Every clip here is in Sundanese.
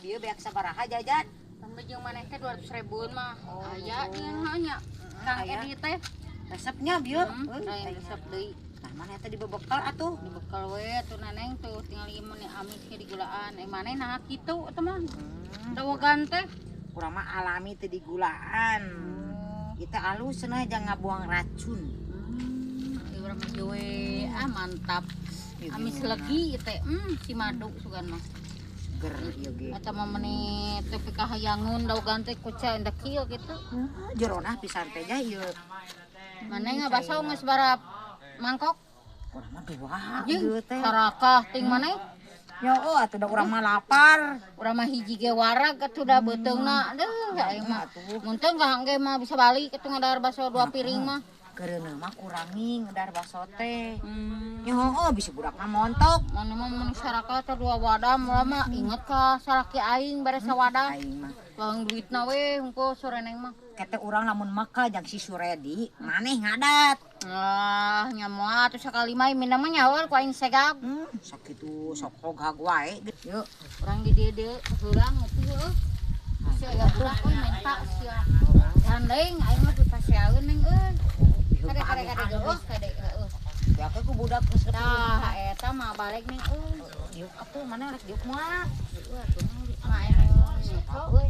Bieu beak sabaraha jajan? Sampai jeung maneh teh 200 ribuan mah. Aya jeung hanya. Kang Edi teh resepnya bieu. Resep deui. Nah, maneh teh dibebekal atuh. Dibekal we atuh neneng tuh tinggal ieu mah amis ge digulaan. Maneh nah kitu atuh mah. Dawegan teh urang mah alami teh digulaan. Ieu teh alus cenah jangan ngabuang racun. Ieu urang mah we ah mantap. Amis legi ieu teh si madu sugan mah. Seger ieu ge. Eta mah meuni teh pikahayangun dawegan teh kuca endak kieu kitu. Jeronah pisan teh nya ieu. Maneh ngabaso geus barap mangkok? Urang mah dua ieu teh. Sarakah ting maneh? Nya oh atuh da urang mah lapar. Urang mah hiji ge warag atuh da beuteungna. Deuh aing mah. Mun teu ge mah bisa balik atuh ngadahar baso 2 piring mah. Keureuneuh mah kurangi ngedahar baso teh. Nya heueuh bisa budakna montok. Maneh mah mun sarakah teh 2 wadah moal mah inget ka salaki aing bare sawadah. Aing mah. Tuang duitna we hungkul sore neng mah. Kete urang lamun maka jang si Suredi maneh ngadat. Ah, nya moal atuh sakali mah minum mah nyawa ku aing segag. Sakitu sok hog wae yeuh. Urang di dieu deui heurang ngopi heueuh. Sia aya budak euy menta sia. Gandeng aing mah dipaseaeun neng euy. Kade kade kade geus kade heueuh. Ya ku budak geus tah eta mah balik neng euy. Diuk atuh maneh rek diuk moal. Heueuh atuh mah aing euy.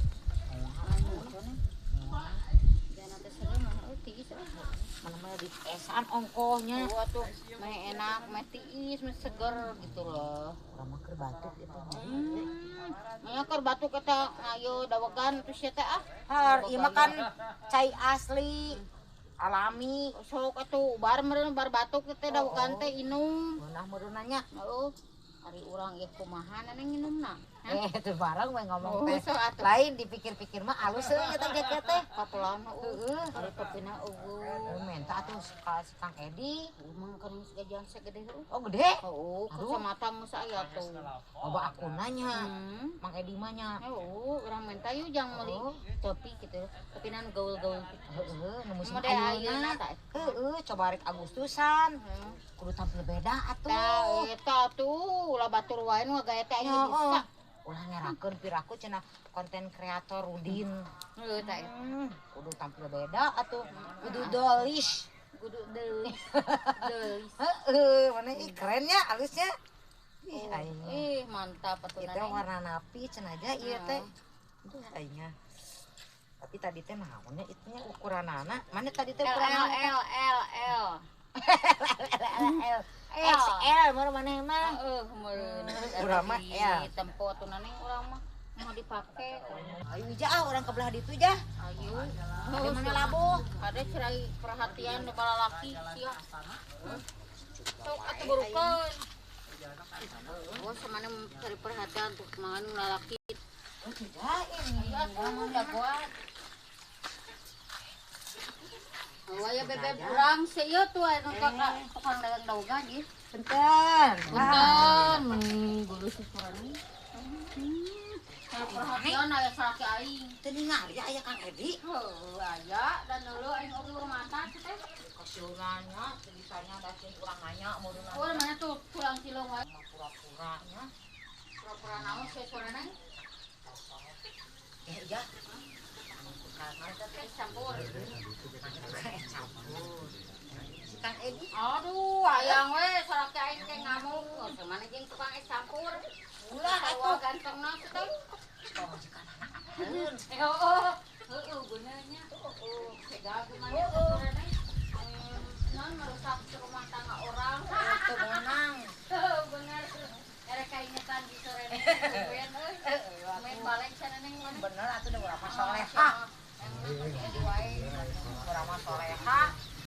Mana-mana di esan ongkohnya. Oh tuh, meh enak, meh tiis, meh seger gitu loh. Urang mah keur batuk itu. Meh keur batuk eta ayo dawegan terus sia teh ah. Har, ieu mah kan cai asli, alami. Sok atuh bar meureun bar batuk teh dawegan teh inum. Ngeunah meureun nanya. Heueuh. Ari urang ieu kumaha neng nginumna? Teu bareng we ngomong teh. Lain dipikir-pikir mah alus euy eta ge teh. Kapelan heueuh. Ari topina eueuh. Menta atuh ka si Kang Edi. Emang kan geus gajian segede heueuh. Oh gede? Heueuh, kacamata geus aya tuh. Loba akunna nya. Mang Edi mah nya. Heueuh, urang menta yeuh jang meuli topi kitu. Topinan gaul-gaul kitu. Heueuh, nu musim ayeuna. Heueuh, coba rek Agustusan. Kudu tampil beda atuh. Tah eta atuh ulah batur wae nu gaya teh aing bisa. Ulah ngerakeun piraku cenah konten kreator Rudin. Heueuh tah eta. Kudu tampil beda atuh. Kudu dolis. Kudu delis. Delis. Heueuh, mana ih keren nya alusnya. Ih aing. Ih mantap atuh. Ieu teh warna napi cenah aja ieu teh. Aduh aingnya. Tapi tadi teh naonnya itunya ukuranana. Mana tadi teh ukuranana? L L L. L L XL meureun maneh mah. Heeh, meureun. Urang mah L. Tempo atuh naneng urang mah mau dipake. Ayo jah ah urang ke belah ditu jah. Ayo. Di mana labuh? Kade cerai perhatian di balalaki sia. Sok atuh burukeun. Oh, samane cari perhatian tuh mangan lalaki. Oh, tidak ini. Ayo atuh jagoan. Oh ya bebek urang seueur tuh anu tukang dagang dawegan ieu. Punten. Punten, geuleuh susuran. Perhatian aya salaki aing. Teu ningali aya Kang Edi. Heuh, aya dan dulu aing oge urang mata teh. Kasiunannya teu ditanya da sieun urang nanya meureunna. Oh, mana tuh tulang cilong wae. Pura-pura nya. Pura-pura naon sia sorana? Eh, iya. Es campur. Es campur. Si Kang Edi. Aduh, hayang we salaki aing teh ngamuk. Mana jeung tukang es campur. Ulah atuh gantengna teh. Heeh, heeh benernya. Heeh, segala gimana sorana. Non merusak rumah tangga orang. Teu meunang. Heuh, bener. Erek kaingetan di sore neng tumben euy. Main balik sana neng mana. Bener atuh da urang mah solehah. Urang mah solehah.